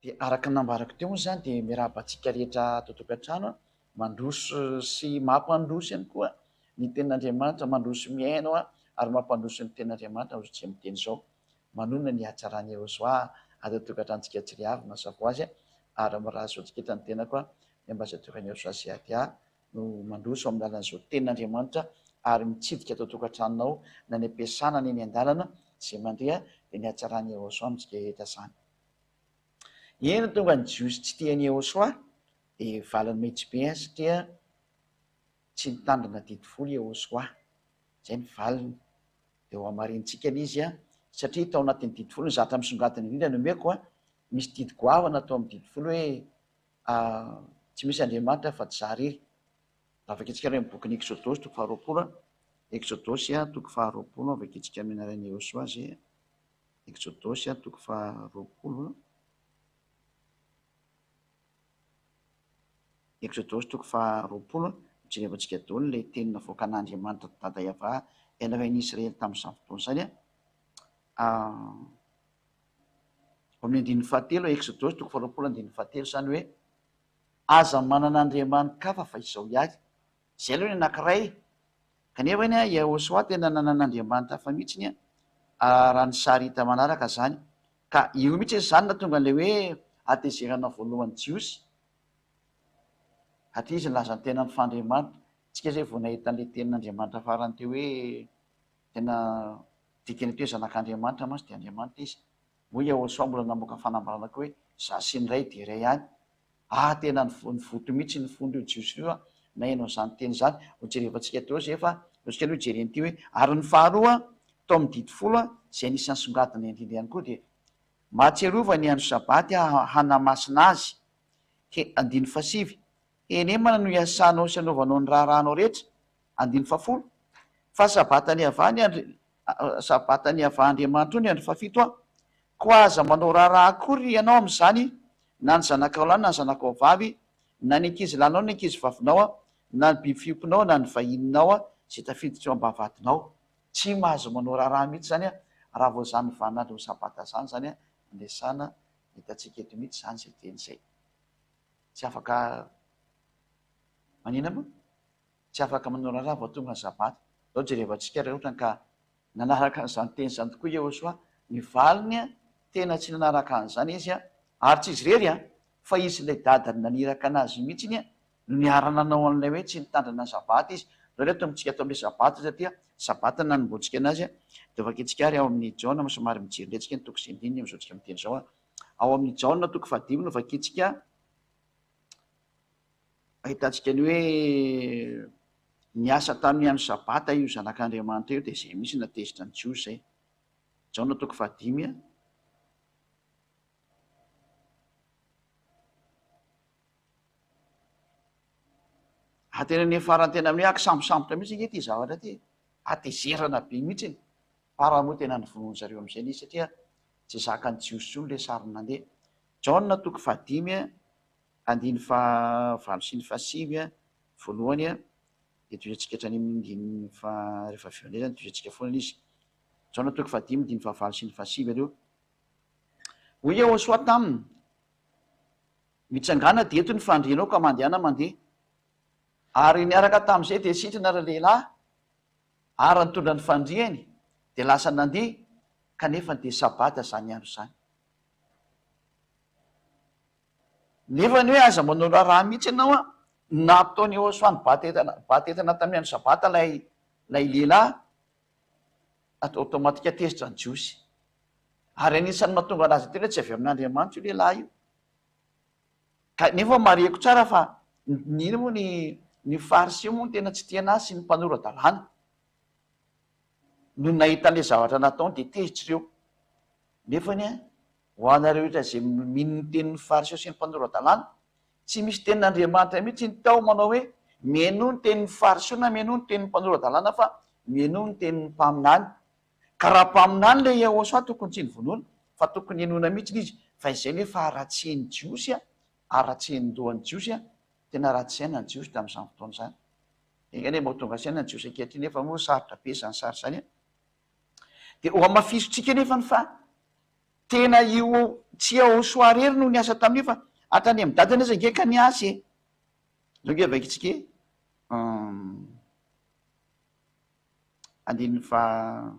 Dia araka ny nambarako teo moa izany dia miarahaba antsika rehetra ato an-tokantrano, mandroso sy mampandroso ihany koa ny tenin'Andriamanitra, mandroso mihaino ary mampandroso ny tenin'Andriamanitra amin'izao tsika miteny izao. Manonona ny hatsaran'i Yehosua ato an-tokantranontsika tsiriavy mazava ho azy ary mirary soa antsika eto ny tenako ny ambasadaoran'i Yehosua sy Adia no mandroso amin'ny alalan'izao tenin'Andriamanitra ary mitsidika ato an-tokantranonao na any am-piasana na eny an-dalana izay mandeha dia ny hatsaran'i Yehosua amintsika rehetra izany. Eny tonga ny Jiosy tsy tia an'i Yehosua dia valiny mahitsy be satria tsy nitandrina didy folo Yehosua. Izay ny valiny. Dia ho hamarinintsika ilay izy satria tao anatin'ny didy folo ny zatra misongadina indrindra no omeko a, misy didy goavana tao amin'ny didy folo hoe tsy misy Andriamanitra afa tsy za irery. Raha vakintsika indray ny bokin'ny Eksodosy toko faharoapolo, Eksodosy toko faharoapolo, vakintsika amin'ny anaran'i Yehosua izay. Eksodosy toko faharoapolo. Eksodosy toko faharoapolo, jerevantsika daholo ilay teny navoakan'Andriamanitra Dada Yavah Elohim Israely tamin'izany fotoana izany. Ao amin'ny andininy fahatelo, Eksodosy toko faharoapolo andininy fahatelo izany hoe aza manana andriamani-kafa fa izao ihany. Izay aloha ny anankiray. Kanefa anie Yahoshuah tena nanana andriamanitra hafa mihitsiny raha ny sary hita manaraka izany. Ka io mihitsy izany nahatonga an'ilay hoe hatezerana voalohany Jiosy. Satria izy nilaza ny tenany fa Andriamanitra. Tsika izay vao nahita an'ilay tenin'Andriamanitra farany teo hoe tena dikany hoe zanak'Andriamanitra mantsy dia Andriamanitra izy. Moa Yahoshuah mbola namoaka fanambarana koa hoe za sy ny Ray dia iray ihany. Ah tena nivoto mihitsy ny fon'ireo Jiosy ireo naheno an'izany teny izany. Ho jerevantsika teo izay fa aleo aloha hijery an'ity hoe ary ny faharoa tao amin'ny didy folo izay anisan'ny songadina indrindra ihany koa dia mahatsiarova ny andro sabaty hanamasina azy he andininy fahasivy henemana no iasanao sy anaovanao ny raharahanao rehetra andininy fahafolo fa sabata niavaha ny andro sabata niavaha Andriamanitra ny andro fahafito aho Koa aza manao raharaha akory ianao amin'izany, na ny zanakao lahy na ny zanakao vavy, na ny ankizy lahinao na ny ankizy vavinao, na ny biby fiompinao na ny vahininao izay tafiditra eo am-bavahadinao. Tsy mahazo manao raharaha mihitsy izany raha vao izany vaninandron'ny Sabata izany izany andresana hitantsika eto mihitsy izany izay teny izay. Tsy afaka manina moa? Tsy afaka manao raharaha vao tonga ny Sabata. Izao jerevantsika raha ohatra ka Nanaraka an'izany teny izany tokoa Yehosua. Ny valiny, tena tsy nanaraka an'izany izy, ary tsy izy irery, fa izy sy ilay dadany naniraka anazy mihitsy no niara-nanao an'ilay hoe tsy nitandrina ny Sabata izy. Izao re atombotsika ato amin'ilay Sabata satria Sabata no nanombohantsika anazy, dia vakintsika ary ao amin'ny Jaona, somary mijery indray tsika ny toko sy andininy amin'izao tsika miteny izao. Ao amin'ny Jaona toko fahadimy no vakintsika. Ahitantsika ny hoe niasa tamin'ny andro Sabata io Zanak'Andriamanitra io, dia izay mihitsy no nahatezitra ny Jiosy izay. Jaona toko fahadimy. Ah, tena niafarany tena amin'ny hoe akisambosambotra mihitsy ange ity zavatra ity. Hatezerana be mihitsy. Farany moa tena novonoin-dry zareo amin'izay ilay izy satria tsy zakan'ny Jiosy intsony ilay sary nandeha. Jaona toko fahadimy andininy fahavalo sy ny fahasivy voalohany dia tohizatsika hatrany amin'ny andininy faha rehefa avy eo indray izany tohizatsika foana ilay izy. Jaona toko fahadimy andininy fahavalo sy ny fahasivy aloha. Hoy Yehosua taminy, Mitsangàna dia eto ny fandrianao ka mandehana mandeha. Ary niaraka tamin'izay dia sitrana ralehilahy ary nitondra ny fandriany dia lasa nandeha kanefa dia sabata izany andro izany. Nefa ny hoe aza manao raharaha mihitsy ianao an, nampitaon'i Yehosua nibata entana nibata entana tamin'ny andro sabata ilay ilay lehilahy, automatique tezitra ny jiosy. Ary anisan'ny mahatonga anazy hiteny hoe tsy avy amin'Andriamanitra io lehilahy io. Ka nefa marihiko tsara fa ny inona moa ny ny fariseo moa no tena tsy tia anazy sy ny mpanora-dalàna. Nony nahita an'ilay zavatra nataony dia tezitra ireo. Nefany an, ho anareo rehetra izay mino ny tenin'ny fariseo sy ny mpanora-dalàna, tsy misy tenin'Andriamanitra mihitsy ny tao manao hoe mihainoa ny tenin'ny fariseo na mihainoa ny tenin'ny mpanora-dalàna fa mihainoa ny tenin'ny mpaminany. Ka raha mpaminany ilay Yahoshuah tokony tsy novonoina fa tokony henoina mihitsy izy fa izay nefa haratsian'ny jiosy haratsian-dohan'ny jiosy tena ratsy saina ny jiosy tamin'izany fotoana izany. Enga anie mba ho tonga saina ny jiosy ankehitriny nefa moa sarotra be izany sary izany an. Dia ho hamafisontsika anefa ny fa. Tena io tsy Yahosoa irery no niasa tamin'io fa hatrany amin'ny dadany aza ange ka niasa e! Zao ange vakintsika e! Andininy faha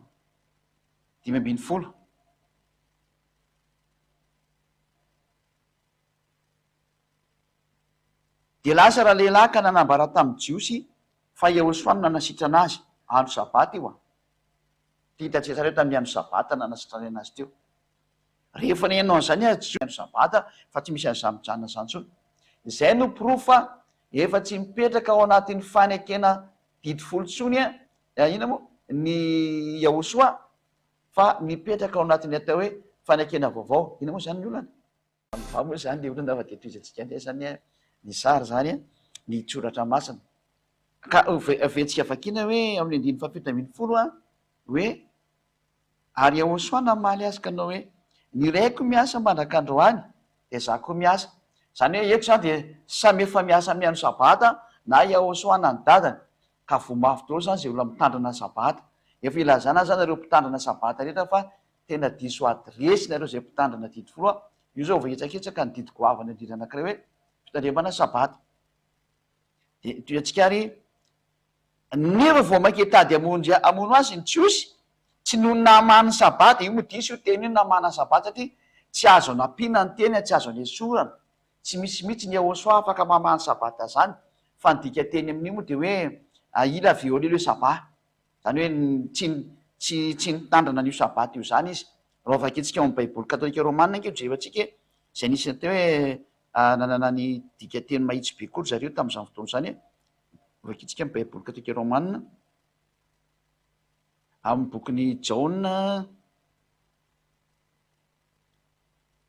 15. Dia lasa ralehilahy ka nanambara tamin'ny Jiosy fa Yahosoa no nanasitrana azy, andro sabata io an! Ty hitantsika tsara io tamin'ny andro sabata nanasitranena azy teo. Rehefa naheno an'izany azy Jiosy andro sabata fa tsy misy an'izany mijanona izany intsony. Izay no porofo fa efa tsy mipetraka ao anatin'ny fanekena didy folo intsony inona moa ny Yahosoa fa mipetraka ao anatin'ny atao hoe fanekena vaovao. Inona moa izany ny olana? Mivaha moa izany le olana fa dia tohizantsika indray izany ny sary izany ny tsoratra masina. Ka aventsika vakiana hoe amin'ny andininy faha-17 hoe ary Yahoshuah namaly azy ka nanao hoe ny raiko miasa mandrak'androany dia izaho koa miasa. Izany hoe eto izany dia samy efa miasa amin'ny andro sabata na Yahoshuah na ny dadany. Ka voa mafy daholo izany izay olona mitandrina ny sabata. Efa ilazana aza nareo mpitandrina sabata rehetra fa Tena diso adiresy nareo zay mpitandrina didy folo a! Io zao voahitsakitsaka ny didy goavana indrindra anakiray hoe fitandremana sabata. Dia toy antsika ary nefa vao mainka hitady hamonjy hamono azy ny jiosy, tsy noho ny nahamany ny sabata, io moa diso io teny io nahamana ny sabata satria tsy azo anampiana ny teny, tsy azo anesorana, tsy misy mihitsy ny Yahoshuah afaka mamaha ny sabata zany, fa ny dika teny amin'io moa dia hoe il a violé le sabbat. Izany hoe tsy tsy tsy nitandrina an'io sabata io izany izy. Raha vakintsika ao amin'ny Baiboly katolika romana ange jerevantsika e, izay nisy ny atao hoe nanana ny dikanteny mahitsy be koa ry zareo tamin'izany fotoana izany e. Vakintsika ny Baiboly katolika romana amin'ny bokin'i Jaona,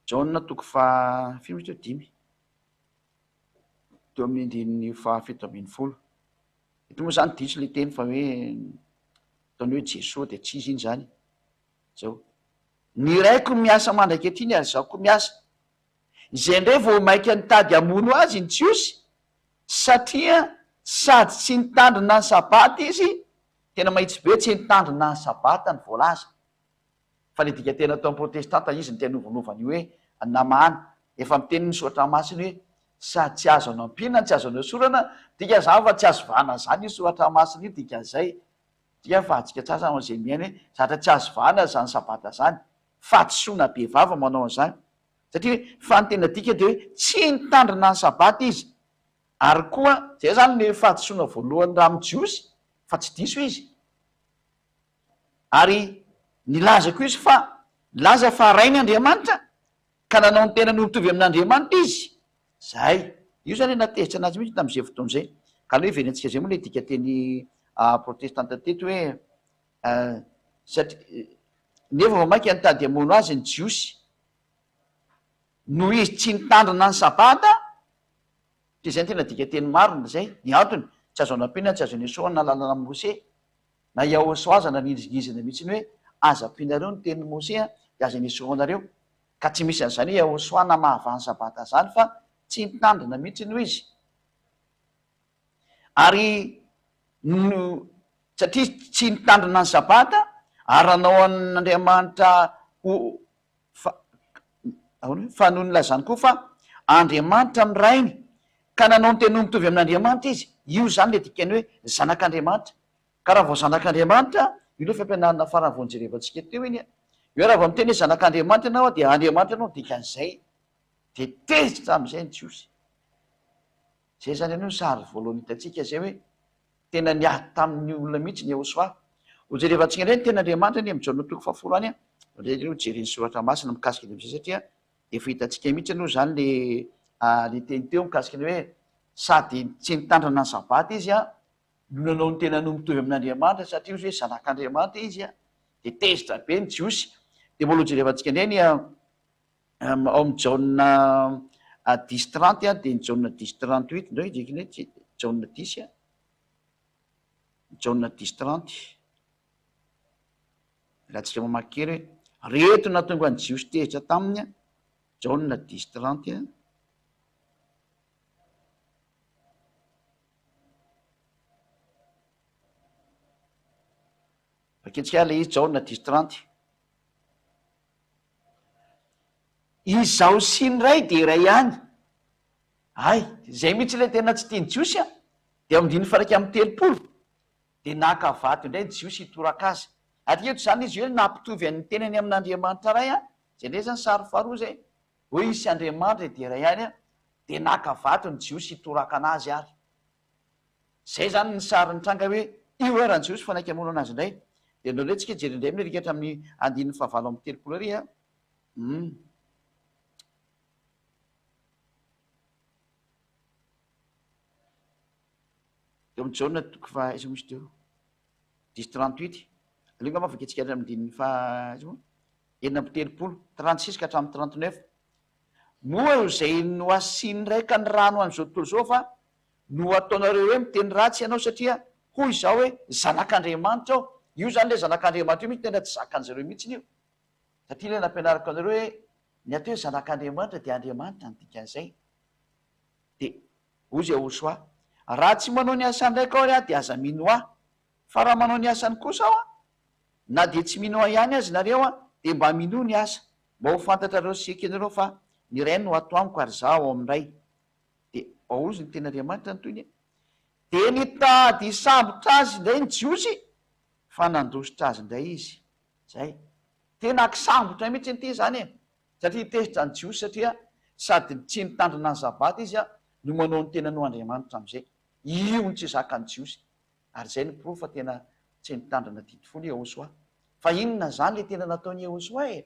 Jaona toko faha firy moa izy teo? Dimy. Teo amin'ny andininy faha-17. Eto moa zany diso le teny fa hoe ataony hoe Jesoa dia tsy izy iny zany. Zao. Ny raiko miasa mandrak'etiny ary izaho koa miasa. Izay indray vao maika nitady hamono azy ny Jiosy satria sady tsy nitandrina ny Sabata izy, tena mahitsy be tsy nitandrina ny Sabata ny voalaza. Fa le dikateny ataon'ny protestanta izy no tena novanova an'io hoe namana. Efa miteny ny soratra masina hoe sady tsy azo anampiana no tsy azo anesorana, dikan'izany fa tsy azo vahana zany io soratra masina io dikan'izay. Dikany fa antsika tsara zany izay mihaino hoe zatra tsy azo vahana zany sabata zany. Fahadisoana be vava manao an'izany. Satria hoe fa ny tena dikany dia hoe tsy nitandrina ny sabata izy. Ary koa zay zany le fahadisoana voalohany raha amin'ny jiosy fa tsy diso izy. Ary nilaza koa izy fa nilaza fa Rainy Andriamanitra, ka nanao ny tenany ho mitovy amin'Andriamanitra izy. Izay. Io izany no nahatezitra anazy mihitsy tamin'izay fotoana izay. Ka aleo hiverenantsika izay moa ilay dikanteny protestanta teto hoe, satria, nefa vao mainka nitady hamono azy ny Jiosy, noho izy tsy nitandrina ny Sabata, dia izay no tena dikanteny marina, izay ny antony, tsy azo anampiana, tsy azo anesoana na lalana amin'i Mosesy. Na Yahoshuah aza nanindrigizina mihitsy ny hoe aza ampianareo ny tenin'i Mose an, dia aza anesoanareo. Ka tsy misy an'izany hoe Yahoshuah namahavaha ny sabata izany fa tsy nitandrina mihitsy no izy. Ary no satria tsy nitandrina ny sabata ary nanao an'Andriamanitra ho fa ahoana hoe fa noho nilazany koa fa Andriamanitra no Rainy ka nanao ny teniny ho mitovy amin'Andriamanitra izy, io izany ilay dikany hoe zanak'Andriamanitra. Ka raha vao zanak'Andriamanitra, io ilay fampianarana farany vao nojerevantsika teo iny an, hoe raha vao miteny hoe zanak'Andriamanitra ianao dia Andriamanitra ianao, dikan'izay dia tezitra amin'izay ny Jiosy. Izay izany aloha ny sary voalohany hitantsika izay hoe tena niady tamin'ny olona mihitsy ny Yehosua. Ho jerevantsika indray ny tenin'Andriamanitra any amin'ny Jaona toko fahafolo any, indray aloha jeren'ny soratra masina mikasika an'izay satria efa hitantsika mihitsy aloha izany le le teny teo mikasika ny hoe sady tsy nitandrina ny sabata izy an, no nanao ny tenany ho mitovy amin'Andriamanitra satria hozy hoe zanak'Andriamanitra izy an, dia tezitra be ny Jiosy. Dia mbola ho jerevantsika indray ny Ao amin'ny Jaona dix trente dia ny Jaona dix trente huit indray jereko indray tsy Jaona dix a, Jaona dix trente, raha tsika mamaky kely hoe reto nahatonga ny Jiosy tezitra taminy a, Jaona dix trente a. Vakintsika ilay izy Jaona dix trente. Izaho sy ny Ray dia iray ihany. Hay, izay mihitsy ilay tena tsy tian'ny Jiosy an! Dia ao andininy faha-31, dia naka vato indray ny Jiosy hitoraka azy. Ary eto izany izy hoe nampitovy an'ny tenany amin'Andriamanitra Ray an! Izay indray izany sary faharoa izay. Hoe izy sy Andriamanitra dia iray ihany an! Dia naka vato ny Jiosy hitoraka an'azy ary. Izay izany ny sary nitranga hoe io ary ny Jiosy fa naika hamono an'azy indray. Dia andao indray tsika hijery indray amin'ilay hatramin'ny andininy fahavalo amby telopolo ary an! Hum. Teo amin'ny Jaona toko faha aiza moa izy teo? Dix 38. Aleo angamba vakintsika hatramin'ny andininy faha aiza moa? 36, 36 ka hatramin'ny 39. Moa izay nohasian'ny Ray ka ny rano an'izao tontolo izao va no ataonareo hoe miteny ratsy ianao satria hoy izaho hoe zanak'Andriamanitra aho? Io izany ilay zanak'Andriamanitra io mihitsy tena tsy zakan'izareo mihitsy io. Satria ilay nampianariko anareo hoe ny atao hoe zanak'Andriamanitra dia Andriamanitra ny dikan'izay. Dia hoy Jehosoa, Raha tsy manao ny asan'ny Raiko aho ary dia aza mino ahy. Fa raha manao ny asany kosa aho, na dia tsy mino ahy ihany aza nareo, dia mba minoa ny asa, mba ho fantatrareo sy ekenareo fa ny Ray no ato amiko ary Izaho ao amin'ny Ray. Dia hozy ny tenin'Andriamanitra ny tohiny, Dia nitady hisambotra azy indray ny Jiosy, fa nandositra azy indray izy. Izay. Tena kisambotra mihitsy ity izany e! Satria tezitra ny Jiosy satria sady tsy nitandrina ny Sabata izy no manao ny tenany ho Andriamanitra amin'izay. Io no tsy zakan'ny Jiosy. Ary izay no porofo fa tena tsy nitandrina didy folo i Yehosua. Fa inona izany ilay tena nataon'i Yehosua e?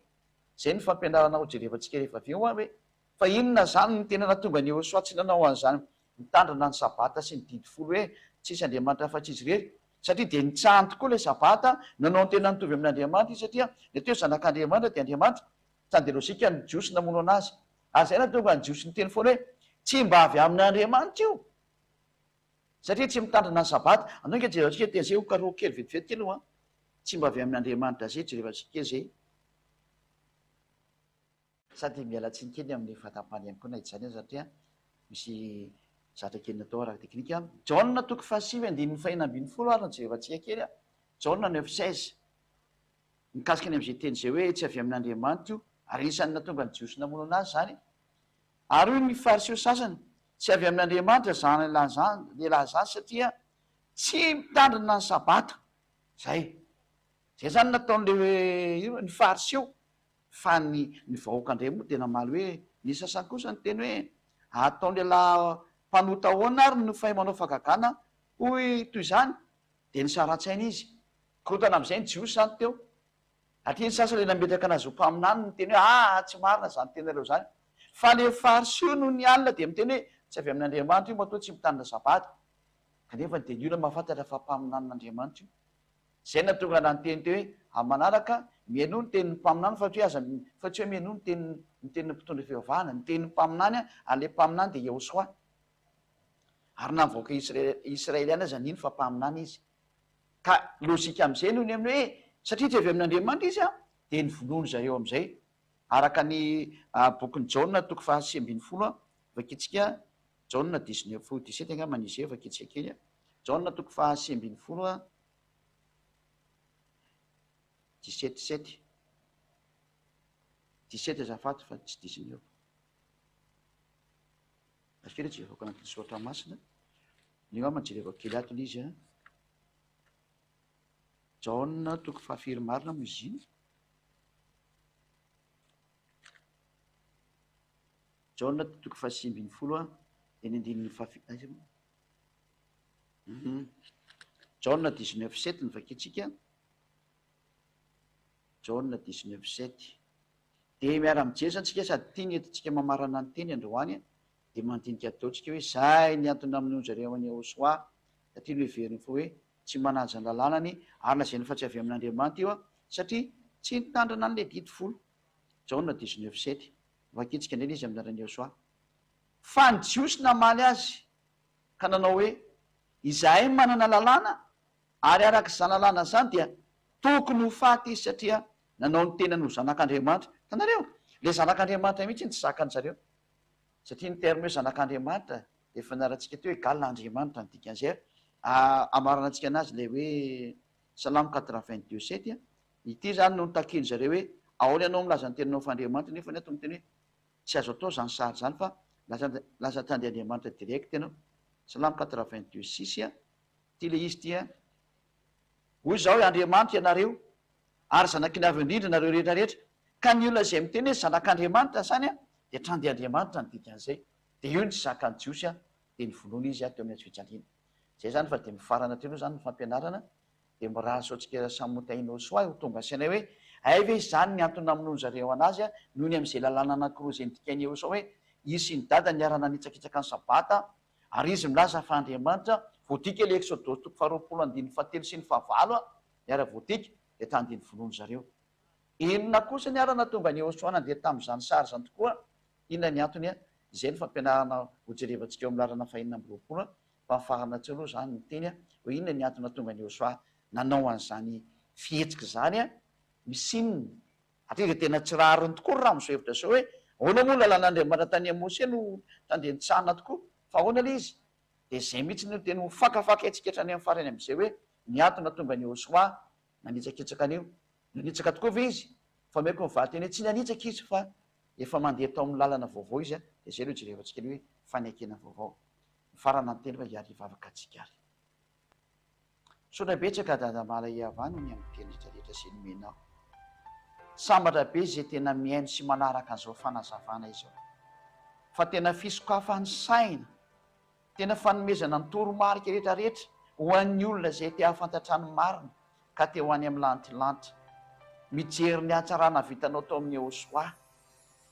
Izay no fampianarana ho jerevantsika rehefa avy eo hoe fa inona izany no tena nahatonga an'i Yehosua tsy nanao an'izany nitandrina ny Sabata sy ny didy folo hoe tsisy Andriamanitra afa-tsy izy irery? Satria dia nitsahany tokoa ilay Sabata, nanao ny tenany nitovy amin'Andriamanitra izy satria ny atao hoe zanak'Andriamanitra dia Andriamanitra. Zany dia lojika ny Jiosy namono an'azy. Ary izay nahatonga ny Jiosy niteny foana hoe tsy mba avy amin'Andriamanitra io. Satria tsy mitandrina ny Sabata. Andao ange jerevantsika teny izay ho karohiko kely vetivety kely aloha an. Tsy mba avy amin'Andriamanitra izay jerevantsika kely izay. Sady miala tsiny kely amin'ny fahatapahana ihany koa na izany aza satria misy zatra kely natao ara-teknika. Jaona toko fahasivy andininy fahenina ambin'ny folo ary no jerevantsika kely an. Jaona neuf 16. Mikasika ny amin'izay teny izay hoe tsy avy amin'Andriamanitra io, ary anisan'ny nahatonga ny Jiosy namono an'azy izany. Ary hoy ny Fariseo sasany, Tsy avy amin'Andriamanitra izany lehilahy izany satria tsy mitandrina ny Sabata. Izay. Izay izany nataon'ilay hoe ny Fariseo. Fa ny ny vahoaka indray moa dia namaly hoe, ny sasany kosa niteny hoe, Ataon-lehilahy mpanota ahoana ary no fay manao fahagagana hoy toy izany? Dia nisara-tsaina izy. Korontana amin'izay ny Jiosy izany teo. Aty ny sasany ilay nametraka anazy ho mpaminany niteny hoe, Aa, tsy marina izany teninareo izany. Fa ilay Fariseo nony alina dia miteny hoe, Tsy avy amin'Andriamanitra io matoa tsy mitandrina Sabata. Kanefa dia ny olona mahafantatra fa mpaminanin'Andriamanitra io. Izay nahatonga anah niteny teo hoe, amin'ny manaraka, mihainoa ny tenin'ny mpaminany fa tsy hoe aza, fa tsy hoe mihainoa ny tenin'ny, ny tenin'ny mpitondra fivavahana. Ny tenin'ny mpaminany, ary ilay mpaminany dia Yehosua. Ary na ny vahoaka Israeliana aza nino fa mpaminany izy. Ka lojika amin'izay noho ny amin'ny hoe satria tsy avy amin'Andriamanitra izy dia novonoiny zareo amin'izay. Araka ny bokin'i Jaona toko faha 19 vakintsika Jaona 19 17 angamba ny izay vakintsika kely. Jaona toko faha 19 17 7 17 azafady fa tsy 19. Azo kely jerevako anatin'ny soratra masina. Ny angamba jerevako kely ato ilay izy an. Jaona toko fahafiry marina moa izy iny? Jaona toko faha 19 an, dia ny andininy fahafi-, aiza moa? Jaona 19 7 no vakintsika. Jaona 19 7. Dia miara-mijery izany tsika sady ity ny entintsika mamarana ny teny androany dia mandinika daholo tsika hoe izay ny antony namonoan zareo an'i Yahoshuah satria noheveriny fa hoe tsy manaja ny lalànany ary lazainy fa tsy avy amin'Andriamanitra io satria tsy nitandrina an'ilay didy folo. Jaona 19 7. Vakintsika indray ilay izy amin'ny anaran'i Yahoshuah. Fa ny Jiosy namaly azy ka nanao hoe, Izahay manana lalàna ary araka izany lalàna izany dia tokony ho faty izy satria nanao ny tenany ho zanak'Andriamanitra. Hitanareo? Ilay zanak'Andriamanitra mihitsy no tsy zakan-dry zareo. Satria ny terme hoe zanak'Andriamanitra dia efa nianarantsika teo hoe égal Andriamanitra ny dikan'izay. Amaranantsika anazy ilay hoe Salamo 82 7. Ity izany no notakian-dry zareo hoe ahoana ianao milaza ny tenanao fa Andriamanitra nefa ny ato miteny hoe. Tsy azo atao izany sary izany fa lasa lasa te handeha Andriamanitra direct ianao. Salamo 82 six a, ity ilay izy ity a. Hoy izao hoe Andriamanitra ianareo ary zanaky ny Avo Indrindra nareo rehetra rehetra. Ka ny olona izay miteny hoe zanak'Andriamanitra izany a dia trandeha Andriamanitra ny dikan'izay. Dia io no tsy zakan'ny Jiosy a, dia novonoina izy a teo amin'ny hazofijaliana. Izay izany fa dia mifarana hatreo aloha izany ny fampianarana Dia mirary sao tsika samy ho tahinao soa ho tonga saina hoe hay ve izany ny antony namonoan zareo anazy noho ny amin'izay lalàna anankiroa izay nodikain'i Yehosua hoe izy sy ny dadany niara nanitsakitsaka ny sabata ary izy milaza fa Andriamanitra voadika ilay Eksodosy toko faharoapolo andininy fahatelo sy ny fahavalo niara voadika dia tandin'ny vonoan zareo. Inona kosa ny ara nahatonga an'i Yehosua nandeha tamin'izany sary izany tokoa? Inona ny antony? Izay no fampianarana hojerevantsika eo amin'ny laharana fahenina ambiroapolo Fa mifarana teo aloha izany ny teny hoe inona ny antony nahatonga an'i Yehosua nanao an'izany fihetsika izany, misy inona? Satria dia tena tsy rariny tokoa ry raha amin'izao hevitra izao hoe ahoana moa ny lalàn'Andriamanitra tany amin'i Mose no tandrentsana tokoa? Fa ahoana ilay izy? Dia izay mihitsy no teny hofakafakaintsika hatrany amin'ny farany amin'izay hoe ny antony nahatonga an'i Yehosua nanitsakitsaka an'io. Nanitsaka tokoa ve izy? Fa omeko ny valinteny hoe tsy nanitsaka izy fa efa mandeha tao amin'ny lalana vaovao izy, dia izay no jerevantsika ny hoe fanekena vaovao. Mifarana ny teny fa hiary hivavaka antsika ary. Misaotra betsaka Dada Malaiava noho ny amin'ny teny rehetra rehetra izay nomenao. Sambatra be izay tena mihaino sy manaraka an'izao fanazavana izao. Fa tena fisokafan'ny saina, tena fanomezana ny toromarika rehetra rehetra ho an'ny olona izay te hahafantatra ny marina ka te ho any amin'ny lantilanty. Mijery ny hatsarana vitanao tao amin'ny Eosoa.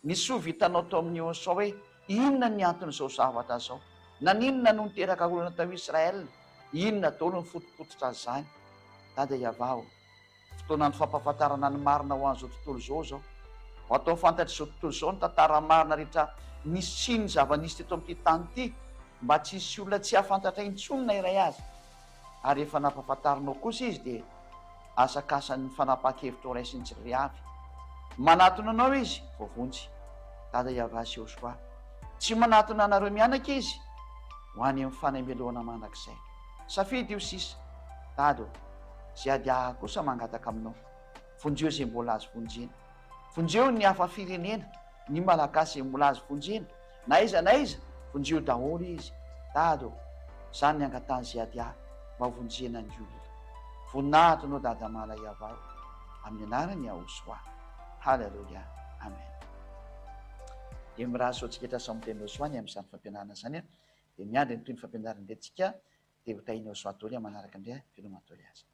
Ny soa vitanao tao amin'i Yehosua hoe inona ny anton'izao zavatra izao? Naninona no niteraka olana tao Israel? Inona daholo ny fotopototra izany? Dada Yavah ô! Fotoanan'ny fampahafantarana ny marina ho an'izao tontolo izao izao. Ho atao fantatr'izao tontolo izao ny tantara marina rehetra nisian'ny zava-nisy teto amin'ity tany ity, mba tsy hisy olona tsy hahafantatra intsony na iray aza. Ary rehefa nampahafantarinao kosa izy dia asakasan'ny fanapahan-kevitra horaisin'ny tsirairay avy. Manatona anao izy, voavonjy. Dada Yavah sy Yosua. Tsy manatona anareo mianaka izy, ho any amin'ny fanamelohana mandrakizay. Safidy io sisa. Dada ô, izay ady ahy kosa mangataka aminao. Vonjeo izay mbola azo vonjena. Vonjeo ny hafa firenena, ny Malagasy izay mbola azo vonjena. Na aiza na aiza, vonjeo daholo izy. Dada ô, zany ny angatahan'i Ziadia mba ho vonjena ny olona. Voninahitra anao Dada Malaiavao, amin'ny anaran'i Yahosoa. Haleloia. Amen. Dia mirary soa antsika hatrany samy miteny Yahosoa ny amin'izany fampianarana izany an. Dia miandry ny tohin'ny fampianarana indray tsika dia ho tahin'i Yahosoa daholo an manaraka indray an. Veloma daholo aza.